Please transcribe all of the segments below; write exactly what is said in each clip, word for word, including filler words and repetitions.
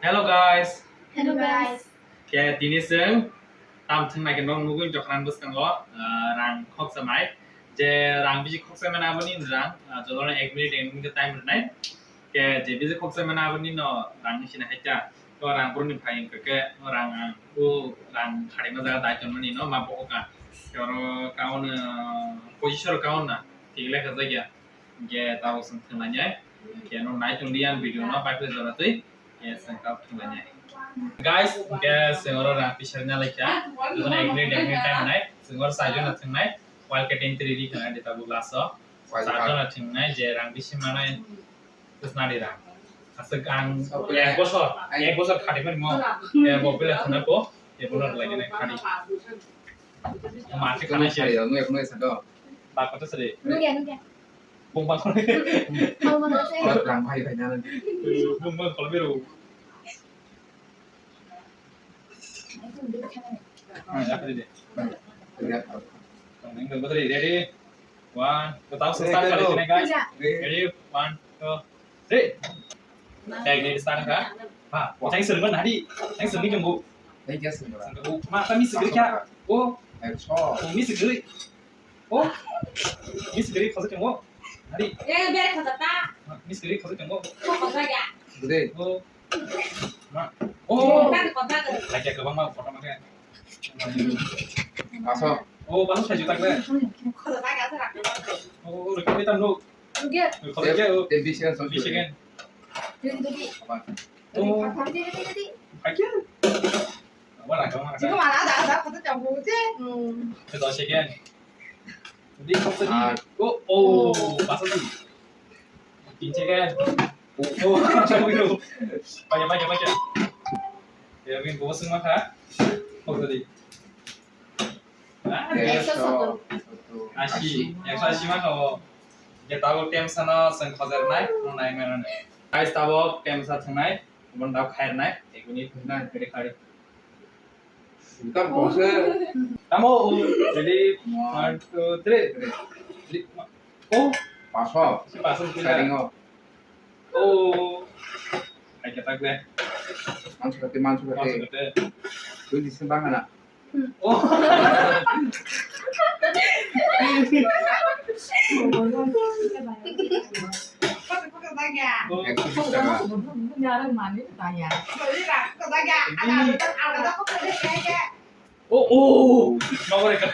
Hello guys. Hello guys. Khe tini chwng tam thwng nai khe nok nugwi jokran bwskango, ah, rang khoksa mai. Je rang bisi khoksa mani aboni rang, ah, jolona ek minute, ek minute time rwnai. Khe je bisi khoksa mani aboni no rang ni sina haita. To rang boroni phai wngkha khe rang ang o rang kharima jaga dai tongmani no ma bohoka. Khe oro kaon, ah, pochisor kaon na thik lekha jakya. Hingke tabok chwng thwnglainai. Hingke no naitung di ang video no, pai phai jora twi. Hingke chwng tabok thwnglainai. Guys, hingke chwng oro rang pisa rwna laikha. Jotono ek minute, ek minute time nai. Chwng oro char jona thwngnai. Wildcat entry ri khna di tabuk last o. Wildcat. Char jona thwngnai, je rang bisi manai. Chwsna di rang. Aswk ang ek bosor, ek bosor khadi mani mo. Eh, bo bela thwngna ko. Eh, bo no lainai khadi. Ma se khana se. Nung ya, nung ya. Ba kota sere. Nung ya, nung ya. Bung bang khole. Bung bang khole. Orang bang hai hai nana. Bung bang khole bero. Ah, ya, ready. Ready. One, two, start kare guys. Ready, one, two, three. Dai, dai, start ka. Ha, thanks sir, man, hari. Thanks sir, ni jumbo. Thank you, sir. Ma, kami sir kya? Oh, oh, mi sir. Oh, mi sir, khosa jumbo. Hari. Eh, bere khosa ta. Mi sir, khosa jumbo. Khosa ya. Gede. Oh, ma. Oh. Khosa ta, khosa ta. Lagi ke bang ma, photo ma ke. Paso. Oh, paso saya juta ke. Khosa ta, khosa ta. Oh, rekam kita no. Oke. Kau kerja, oh. Ten second, ten second. Jadi, jadi. Apa? Oh. Jadi, jadi, jadi. Aja. Apa lah, kamu Cuma makan? Malah ada, ada, kata campur je. Hmm. Ten second. Jadi, kau tadi. Ah. Oh, oh, pasal tu. Ten second. Oh, oh, campur tu. Banyak, banyak, banyak. Ya, min, bawa semua, ha? Kau tadi. Ah, ekso sottor. Ashi, ekso ashi ma kho. Je tabok temsa no chwng khojer nai, no nai mano. Guys, tabok temsa thwngnai, bon tabok khair nai, ekuni thwngnai, beri khari. Tam kose. Tamo, ready, one, two, three. Oh, paso. Si paso sila. Saringo. Oh. Hai kata gue. Mansu kate, mansu kate. Mansu kate. Twenty sen bang na. Oh. Ekso bish taka. Oh, oh. Mabore ka.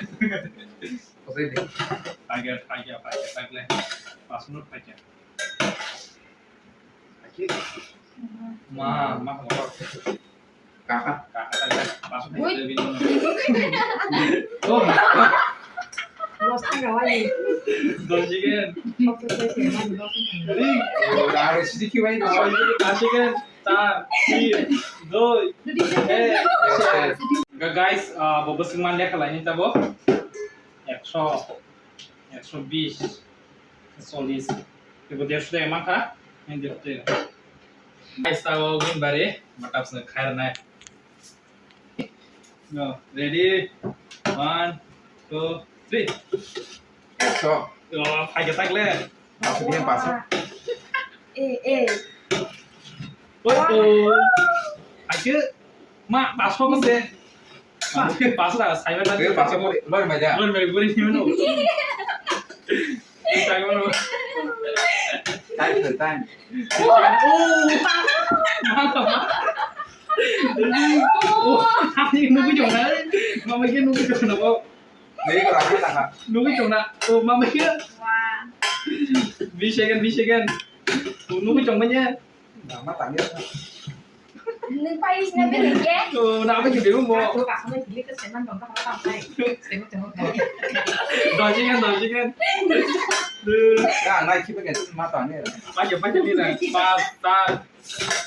Kosai de. Tiger, tiger, tiger, tiger. Paso no tiger. Ma, ma, ma. Kaka. Kaka, kaka. Masuk. Woi. Kita bilang. Oh. Lost ka wali. Dojigen. Oke, oke, oke. Jadi, oh, udah harus sedikit, woi. Dojigen. Tar, tir, doi. Eh, guys, ah, bo bwswk man lekha laini tabo. Ekso, ekso bish, chollish. Tebo derso de mankha. Guys, tabo win bari, matap se khair nai. No, ready? One, two, three. Ekso. Oh, phaikhe takle. Paso biyan paso. Eh, eh. Oh, oh. Phaikhe, ma, paso ko se. Ma, paso da, saiba da. Eh, paso ko, lor mai da. Lor mai, guri ni mano. Time to time. Oh! Oh, ani nugui jong na. Mama ke nugui jong na bo. Nugui jong na. Oh, mama ke. Bish second, bish second. Oh, nugui jong manya. Mama tanya. Nung pai sini apa ni ke? Oh, na apa gitu mo? Aku tak sama gili ke semen dong, tak apa apa. Semen tengok. Doji kan, doji kan. Ya, naik kita kan mata ni. Pakai, pakai ni lah. Pas, tas.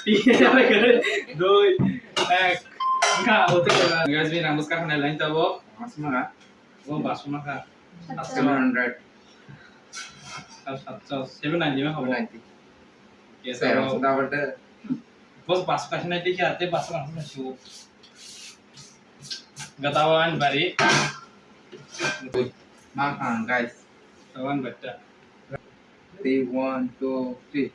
Tiga, doi, ek. Enggak, oke. Guys, bini rambut sekarang naik lain tabo. Mas mana? Oh, baso maka. Seven hundred. Satsho, seven ninety ma hobo. Seven ninety. Yes, sir, sir. Bos baso kasi na tiki ate baso kasi na shu. Gatawan bari. Makan, guys. Gatawan batta. Three, one, two, three.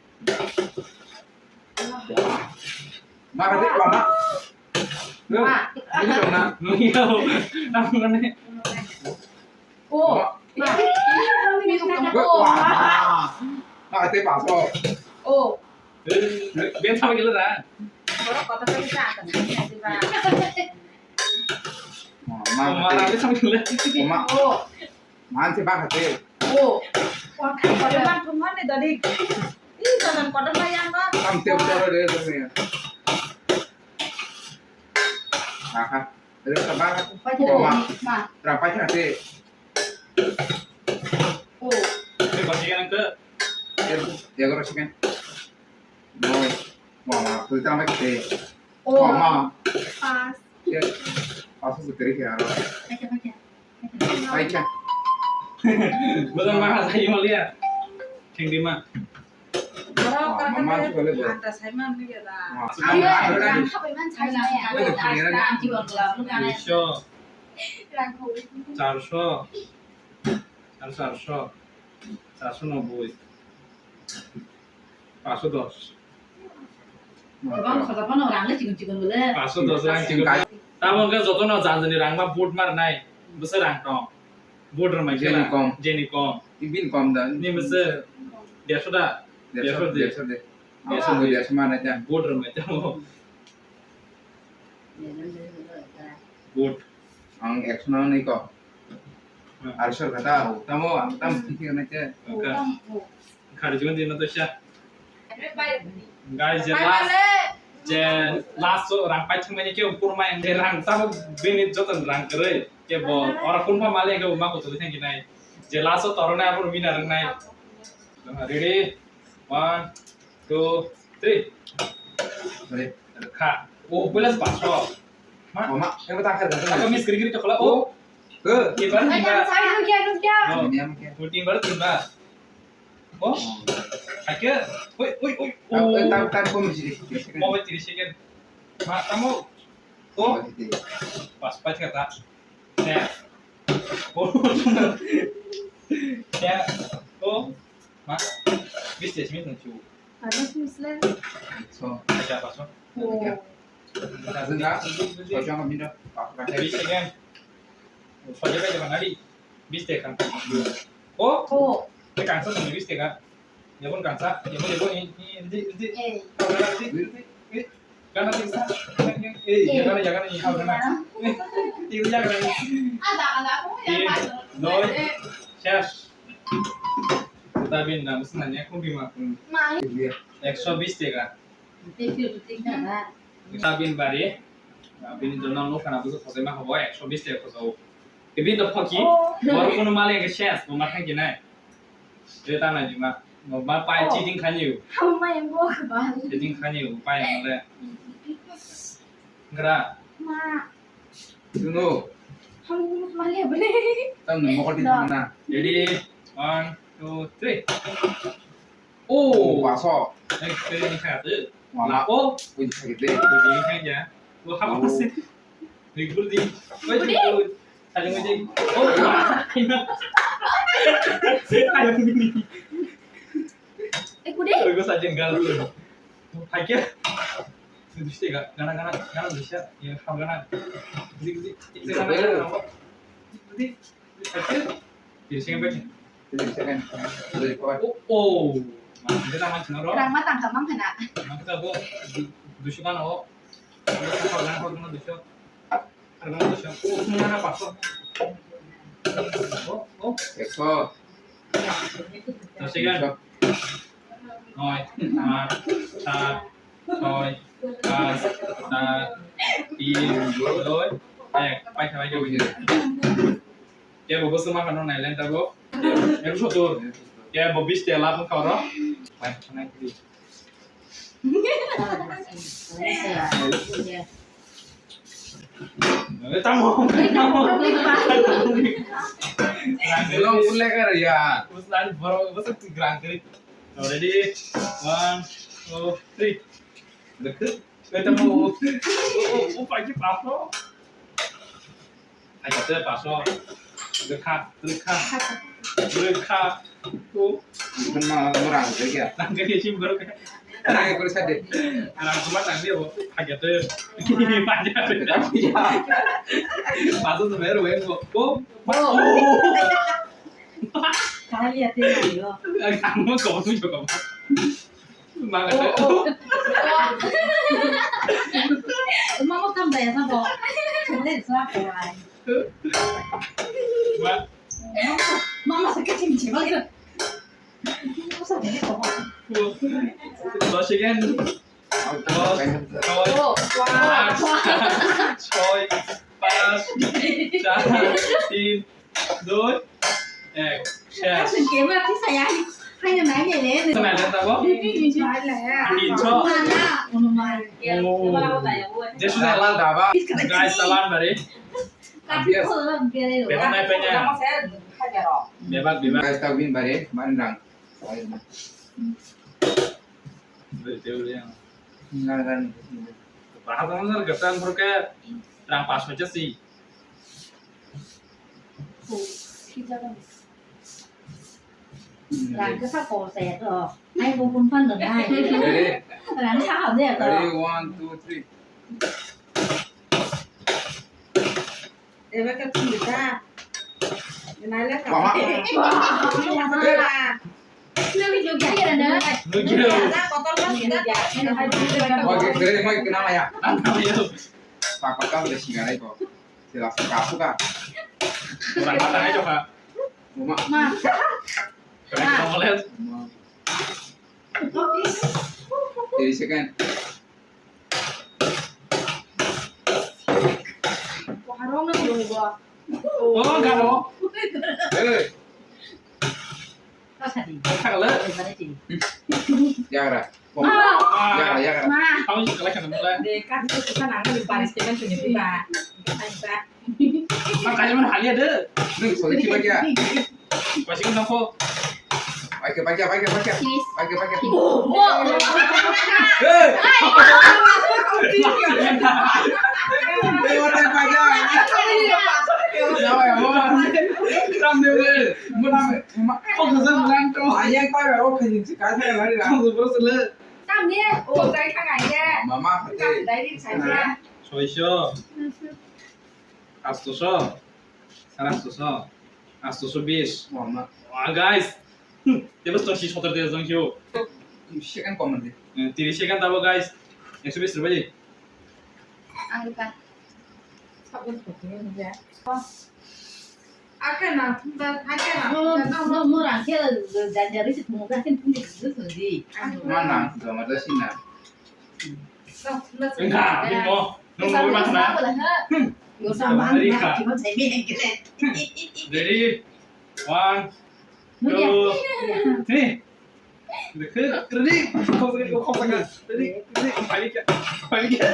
Ma kati, ma, ma. Ma. Ini dong, na. Nunggu. Apa nih? Oh. Ma. Ma. Ini dong, ini dong. Wah, ma. Ma kati, paso. Oh. Eh, eh, biar sama gila, dah. Borok kota tadi tak akan, ini aja, Pak. Ma, ma, ma, tapi sama gila. Ma. Oh. Manse ba khate. Oh. Kotor man thum hande dadi. Ih, kotor kotor ma yang ba. Tam teo teo re re re. Aha. Re ta ba. Pai thum. Ma. Ma. Ra pai thate. Oh. Ini pasti kan ke? Ya, ya, kau rasakan. Noi. Ma, ma, tu tama khate. Oh. Ma, ma. Pas. Ya. Pas tu teri kya? Pai thum, pai thum. Pai kya? Bukan mahal saya mau lihat. Yang di mana? Mama juga lihat. Ada saya mah ni kira. Ada, ada. Ada, ada. Duisho. Charso. Charso, charso. Charso noboi. Paso dos. Bang, kota pano rang le chikon chikon bole. Paso dos rang chikon. Tamo ke joto no janjani rang ma boot mar nai. Bese rang tong. Boot rang mai jeni kom. Jeni kom. Ibin kom da. Ni bese. Deso da. Deso de. Deso de. Deso de. Deso mana jam. Boot rang mai jam. Boot. Ang ekso na ni ko. Arso kata, tamo, ang tam tiki na ke. Khari juan din to sha. Guys, je last, je last so rang pai thang mani ke upur mai, je rang tamo bini joton rang kere, ke bo, ora kun pa male ke ma ko to thang nai. Je last so torone apur bina rang nai. Ready? One, two, three. Ready? Kha. Oh, pulas paso. Ma. Oh, ma. Yang tak ada. Aku miss kiri-kiri coklat. Oh. Ke? Ibar. Ayo, saya dulu ya, dulu ya. Oh. Ini yang ke? Puting baru tiba. Oh. Ayo. Woi, woi, woi. Tak, tak, tak, kau mesti. Mau tiga second. Ma, kamu. Oh. Pas, pas kata. Ya. Oh. Ya. Oh. Ma. Bis tes min tu. Panas misle. So. Aja apa so? Oh. Bisa kan? Soja kayak mana di? Bis teh kan. Oh. Oh. Ini kan so bis teh kan. Ya pun kan sa. Ya pun ya pun ini ini ini. Eh. Karena bisa. Eh, ya kan ya kan ini. Ini ya kan. Ada ada aku yang. Noi. Ses. Tabin na, mesti nanya aku di mana. Mai. Ekso bis teh kan. Sabin bari, bini jona no kana bujo khosai ma hobo ekso bis teka khosao. Ibin to phoki, oh. Bor kono male ke ses, bo ma thang kinai. Je ta na jima, no ba pai, oh. Cheating khani u. Hau ma yang bo ba. Cheating khani u, pai ang le. Gra. Ma. Duno. Hau ma le bole. Tam no mokol di thang na. Ready? One, two, three. Oh, paso. Next, next, next. Mama. Lapo. Wih, sakit deh. Wih, ini aja. Wah, apa sih? Ribut di. Wih, ribut. Ada ngejek. Oh, wah. Ada ini. Eh, kude. Terus aja enggak lu. Aja. Itu sih, gak. Gana, gana, gana bisa. Ya, ham gana. Gede, gede. Itu gana, gana. Gede. Tiri second bai. Tiri second. Tiri second. Oh, oh. Mana kita nama channel ro? Rang matang kamang kena. Mana kita go du-, dusu kan, oh. Harga, harga, harga dusu. Harga dusu. Oh, semua na paso. Oh, oh. Ekso. Tiri second. Noi, aat, saat, soi, pas, saat, tin, doi, ek, paisa, paisa, paisa. Kebo bwswk ma khano nailen tabuk. Ekso sottor. Kebo bis tela bwkha oro. Pai, nai kiri. Eh, tamo, tamo. Belum pun leker ya. Terus lari borok bwswk tigrang kiri. Ready? One, two, three. Dekhe? Eta mo. O, o, o, paji paso. Ai, kata paso. Dekha, dekha. Dekha. O. Bukan mah orang kerja. Nang kerja sih baru. Ang kuru sade. Arang kuma tang dia bo. Kaget tuh. Panjang. Pasal sebenarnya ruweng bo. Bo. Kali ya tengah yo. Ang mau kau tuh juga. Mama tam daya sabo. Chale sa ko ai. Mama sakit cing cing lagi. দশ সেকেন্ড। দশ, নয়, আট, ছয়, পাঁচ, চার, তিন, দুই, এক। শেষ। Salah daba. Guys, salam bare. Bebak nai penya. Bebak, bebak. Guys, tak bin bare, main rang. Bahasa mana kertas berke rang pas aja sih. Rang kesa kol saya tuh. Ai bukun pan dong ai. Ready? Rang sa hau deh tuh. Ready, one, two, three. Ebe ka tumi ta. Nai le ka. Mama. Mama. Nugya. Nugya. Oke, kere mo kenapa ya? Papa ka udah singarai kok. Jelas ka suka. Kurang matang aja, Kak. Mama. Ma. Kena kita ngeliat. Jadi second. Oh, enggak dong. Hei. Kagak le. Jagra. Jagra, jagra. Tahu sih kalau kena mulai. Makanya mana hal ya deh. Nih, soalnya coba aja. Pasti kena kok. Pakai, pakai, pakai, pakai. Pakai, pakai. Hei. Hei, what the fuck? Kenapa ya, Mama? Tam deh, weh. Mama, Mama. Kok kesel bilang tuh? Ayah, kau ya, oke, sih, kasih lari lah. Kamu terus le. Tam deh, oh, saya kan aja. Mama, Tam deh. Dari saya. Soisho. Astoso. Sara astoso. Astoso bis. Wah, guys. Tebes to si sotor de jong hiu. Second comment de. Tiri second tabo, guys. Ekso bis rubai. Ang rika. Sabun putih ya. Ake na, ake na. No, no, no, no, ake na. Janjari si tunggu ake tunggu di. Mana? Jom ada sih na. Engkha, bimo. Nung mau mas na? Ready, ka. Ready? One, two, three. Ready? Kau sakit, kau sakit. Ready? Ready? Balik ya. Balik ya.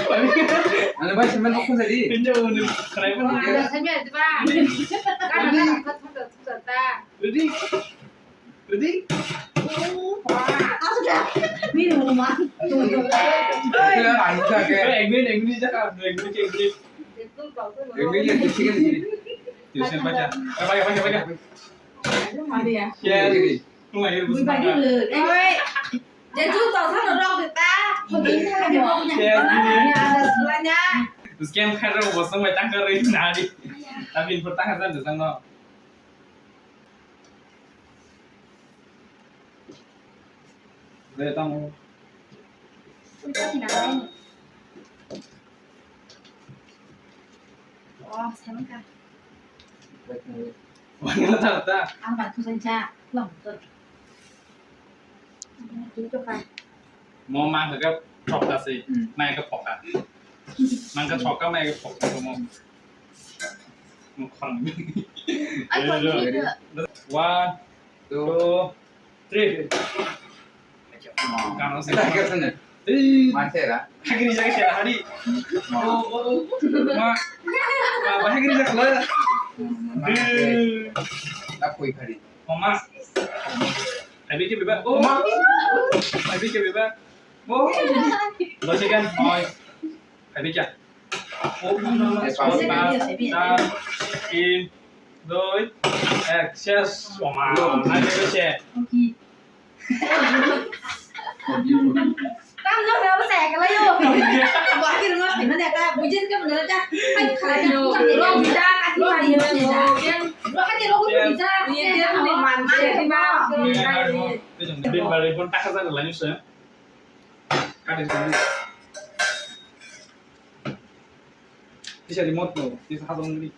Balik ya. Mana baik semen aku tadi? Pinjau ni. Kenapa? Ada saja, coba. Ready? Ready? Ready? Aku dah. Minum, Mama. Aku dah, aku dah, kayak. Ek minute, ek minute, jangan. Ek minute, ek minute. Ek minute, ek minute. Terus yang baca. Eh, baca, baca, baca. Yes. Mulai, ya, terus baca. Oi. Jadi, tak usah nodok kita. Yes, gini. Ya, ada sebelahnya. Terus kayak kira bosong, baca kering, nari. Tapi info tak ada, terus no. Dai tamo. Wah, sama kah? Wah, ini rata-rata. Ang tak susah, Cak. Belum, betul. Itu kan. Mo mang ka phok ta se, hmm, mai ka phok ka. Mang ka phok ka, mai ka phok ka mo. Mo khang. Ai, khang ni ka. One, two, three. Kano se. Ita ka sana. Ei. Mantera. Hagri jaga se hari. Oh, oh, oh. Ma. Ma, ba hagri jaga la. Eh. Tak koi khari. Mama. Abi ke beba. Oh. Mama. Abi ke beba. Oh. Dos second. Oi. Abi ke. Oh, mama. Pas, pas. Tin, doi, ek, ses. Mama. Abi ke ses. Tam no na saya kala yo. Bahir mas kena dia ka bujin ke bener aja. Hai kala yo. Lo bisa kasih lagi. Lo kan dia lo bisa. Iya, dia tuh di mana? Di mana? Bin bari pun tak kesana lagi sih. Kade sih. Bisa remote no, bisa habang ni.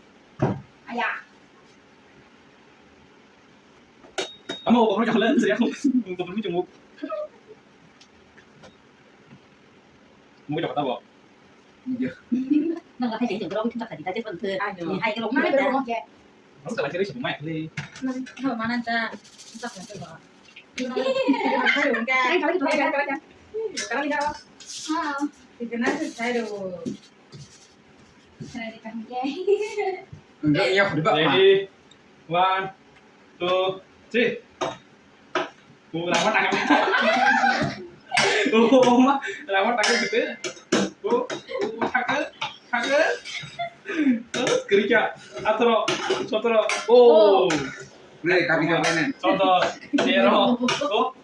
Aya. Amo ko kala sih aku. Ko perlu jenguk. Mau kita kata apa? Iya. Nang ka hai jeng jeng rong thum thak thak di ta je pon the. Ayo. Ni hai ke rong thum thak. Rong thak thak ri sum mai le. Nang ha mana ta. Tak na ta ba. Hai ka. Hai ka. Ka ri da. Ha. Kita na sai do. Ready? One, two, three. Oh, lama tangan. Oh, ma, lama tangan gitu. Oh, oh, tangan, tangan. Terus kerja. Atro, sotro. Oh. Nih, kami kami nih. Sotro, zero. Oh,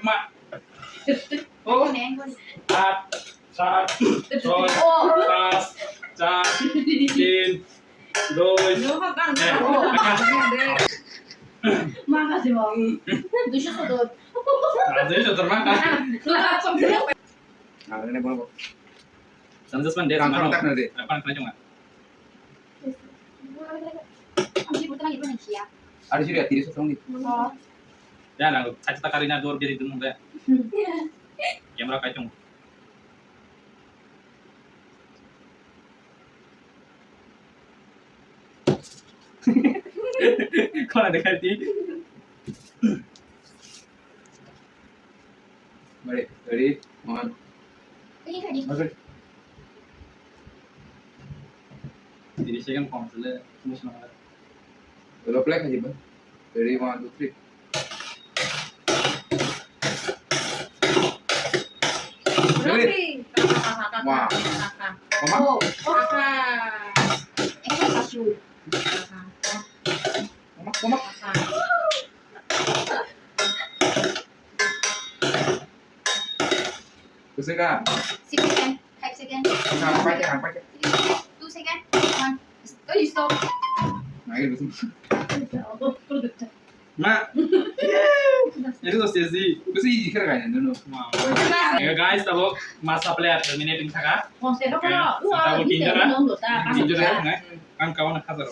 ma. Oh. At, sat, soi, pas, char, tin, doi. Makasih, Bang. Duisho sodot. Duisho sodot, maka. Langsung. Nah, ini boleh, Bang. Sanjasman deh, Kang, mano. Kang, kang, kang. Apa yang kena cuma? Ari siri atiri sotong ni. Oh. Ya, na, caci tak karina dor jadi dum deh. Yang mereka itu. Kau ada kati? Ready, ready, one. Ini tadi. Oke. Jadi saya kan konsol ya, semua senang. Belok lagi aja, Bang. Ready, one, two, three. Ready? Ready. Wah. Mama? Oh, oh. Mama, mama. Gusto ka? Six second, five second. Ang pakai, ang pakai. Two second. One. Oh, you stop. Nah, ini gusto. Ma. Itu tuh sih. Gusto ini kira kaya dulu. Ma. Ya guys, tabok masa player terminating thaka. Tabok kinjara. Kinjara, kan kawan hazar.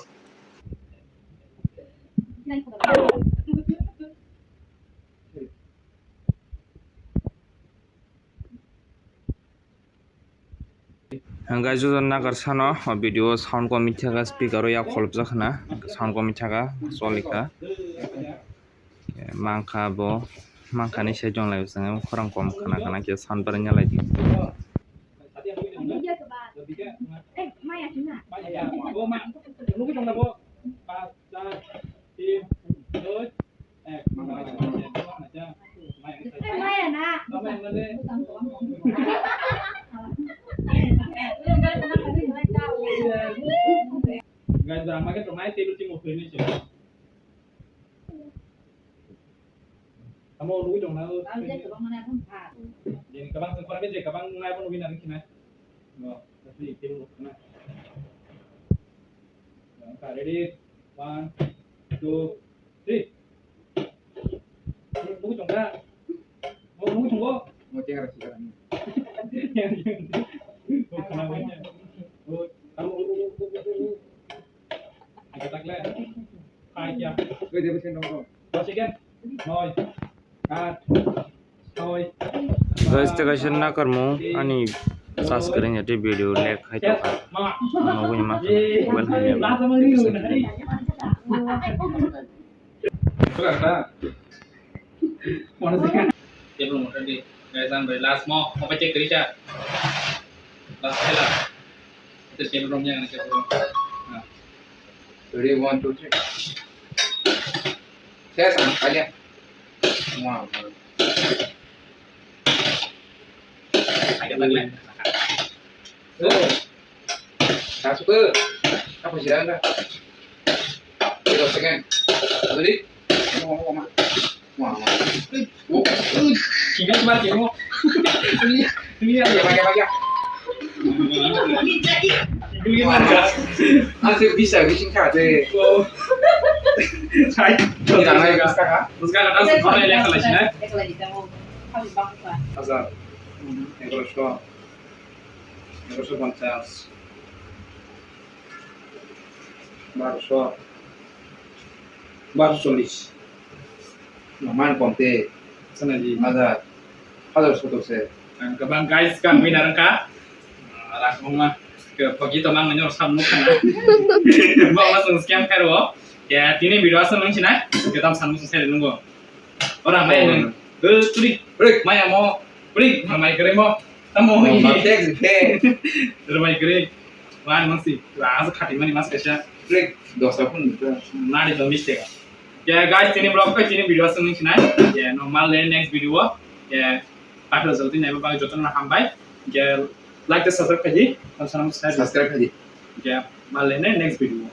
Hwnkhe joto nagar sano o video sound kwmwi thaka speaker o yak kholopjak khna sound kwmwi thaka cholikha mankha bo mankha ni sejong lai chwng khorang kom khna khna khe sound barwi ya lai di. Guys, ang makai tong nai table team of finish. Tamo rui tong na. Ang je kabang mana pun pha. Jadi kabang sengkora be je kabang nai pun rui na ringkina. No, tapi table of na. Ready, one, two, three. Buku tongka. Buku tongko. Mo chengra sikara ni. Buku kana buku. Buku. Kamu buku buku buku buku. Agak tak le. Hai kya? Wei dia pesen dong. Bos ikan. Noi. Kat. Guys, tei kaisa nakarmung ani subscribe ya tei video like hai tongkha. Ano wngwi ma mobile hai ya. Table motor di guys, ang bai last mo mo check kri cha. Last khela. Itu table rom yang check rom. Ready, one, two, three. Saya sama aja. Wow. Ada tak le? Oh. Satu ke. Apa sih anda? Terus second. Tadi. Ngomong ngomong. Ang se bisa bising kha de. Sai. Ang se bisa kha. Buska kata se khonai lekha lai sinai. Acha. Egaroso. Egaroso ponchas. Baroso. Baroso chollis. Normal komte. Sana di. Hajar. Hajar sotor se. Ang kwbang guys ka winner wngkha. Ah, rak mongma. Ke pagi to mang nyor sam nuk kana. Ba ma sung scam khairo. Ke tini video asal nung sinai. Ke tam san sung sele nungo. Ora maya nung. Hei, turi. Break. Maya mo. Break. Mai kere mo. Tamo. Oh, ma text be. Rwmai kwrwi. Wan mangsi. Asa khati mani mas kaisa. Break. Dosa phun nita. Nari do mistake. Ya guys, tini vlog kai tini video aswng nung sinai. Ya no mal le next video. Ya patro jaldi nai ba joto na hambai. Ya like tei subscribe khaidi. Tam sanam subscribe. Subscribe khaidi. Ya mal le next video.